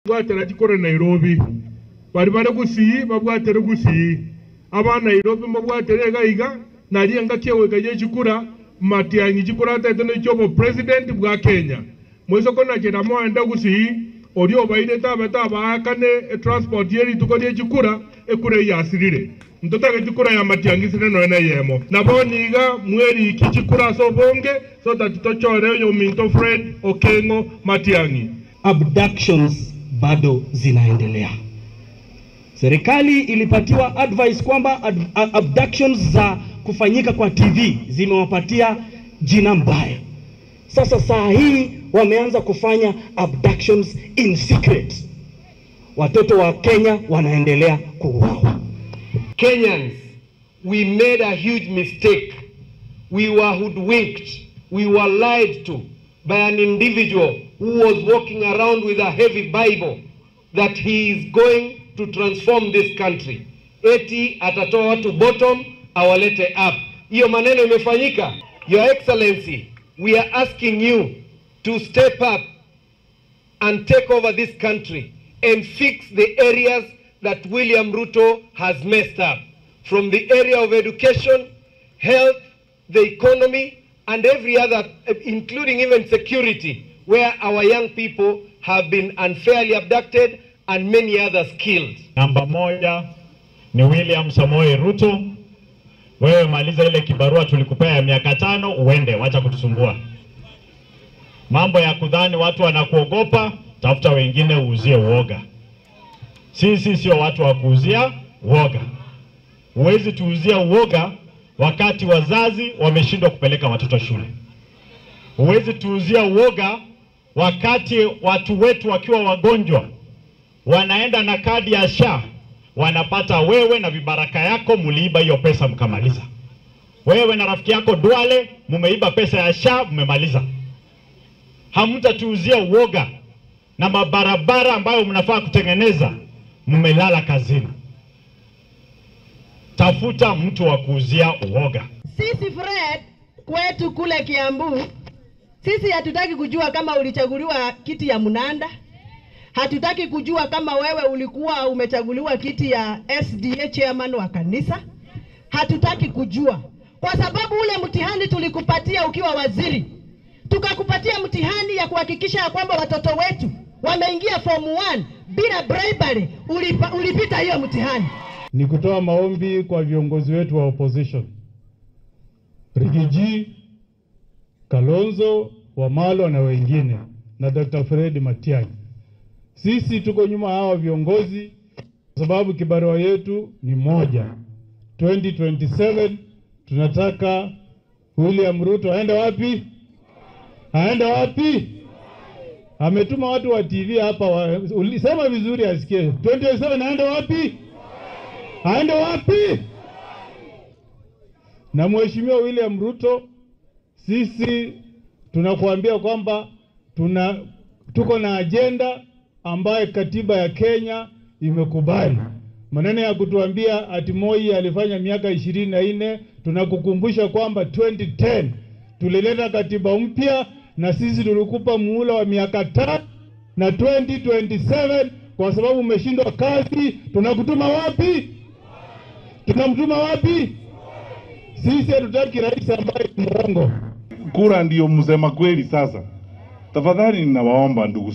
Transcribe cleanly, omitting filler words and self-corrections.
Bwatera chikora Nairobi. Bari bare Gusii babwatere Gusii. Aba Nairobi mabwatere gaiga nari engaki eweka chikura Matiang'i chikura tetene chobo president bwa Kenya. Mwisoko na chera moenda Gusii orio baire tabeta baakane transport yeri tukorie chikura ekure yasirire. Ntotage chikura ya Matiang'i sire no yemo. Nabo niga mweri iki chikura so bonge so that tochore yo minto Fred Okengo Matiang'i. Abductions bado zinaendelea. Serikali ilipatiwa advice kwamba abductions za kufanyika kwa TV zimewapatia jina mbaya. Sasa saa hii wameanza kufanya abductions in secret. Watoto wa Kenya wanaendelea kuuawa. Kenyans, we made a huge mistake. We were hoodwinked. We were lied to by an individual who was walking around with a heavy Bible that he is going to transform this country. Eti atatoa watu bottom, awalete up. Hiyo maneno imefanyika. Your Excellency, we are asking you to step up and take over this country and fix the areas that William Ruto has messed up. From the area of education, health, the economy, and every other, including even security, where our young people have been unfairly abducted and many others killed. Namba moja ni William Samoei Ruto. Wewe maliza ile kibarua tulikupea ya miaka 5, uende, wacha kutusumbua. Mambo ya kudhani watu wanakuogopa, tafuta wengine uuzie uoga. Sisi sio watu wa kuuzia uoga. Huwezi tuuzia uoga wakati wazazi wameshindwa kupeleka watoto shule. Huwezi tuuzia uoga wakati watu wetu wakiwa wagonjwa wanaenda na kadi ya SHA, wanapata wewe na vibaraka yako muliiba hiyo pesa mkamaliza. Wewe na rafiki yako Duale mumeiba pesa ya SHA mmemaliza. Hamtatuuzia uoga na mabarabara ambayo mnafaa kutengeneza mmelala kazini. Tafuta mtu wa kuuzia uoga. Sisi Fred kwetu kule Kiambu, sisi hatutaki kujua kama ulichaguliwa kiti ya Munanda. Hatutaki kujua kama wewe ulikuwa umechaguliwa kiti ya SDA chairman wa kanisa. Hatutaki kujua. Kwa sababu ule mtihani tulikupatia ukiwa waziri. Tukakupatia mtihani ya kuhakikisha kwamba watoto wetu wameingia form 1 bila bribery. Ulipita hiyo mtihani. Ni kutoa maombi kwa viongozi wetu wa opposition. Rigiji, Kalonzo, Wamalwa na wengine, na Dr. Fred Matiang'i. Sisi tuko nyuma hawa viongozi kwa sababu kibarua yetu ni moja. 2027 tunataka William Ruto aende wapi? Aende wapi? Ametuma watu wa TV hapa, ulisema vizuri asikie. 2027 aende wapi? Aende wapi? Na Mheshimiwa William Ruto, sisi tunakuambia kwamba tuko na agenda ambaye katiba ya Kenya imekubali. Maneno ya kutuambia ati Moi alifanya miaka 24, tunakukumbusha kwamba 2010 tulileta katiba mpya na sisi tulikupa muhula wa miaka 3, na 2027 kwa sababu umeshindwa kazi, tunakutuma wapi? Tunamtuma wapi? Sisi hatutaki rais ambaye ni muongo. Kura ndiyo msema kweli sasa. Tafadhali ninawaomba ndugu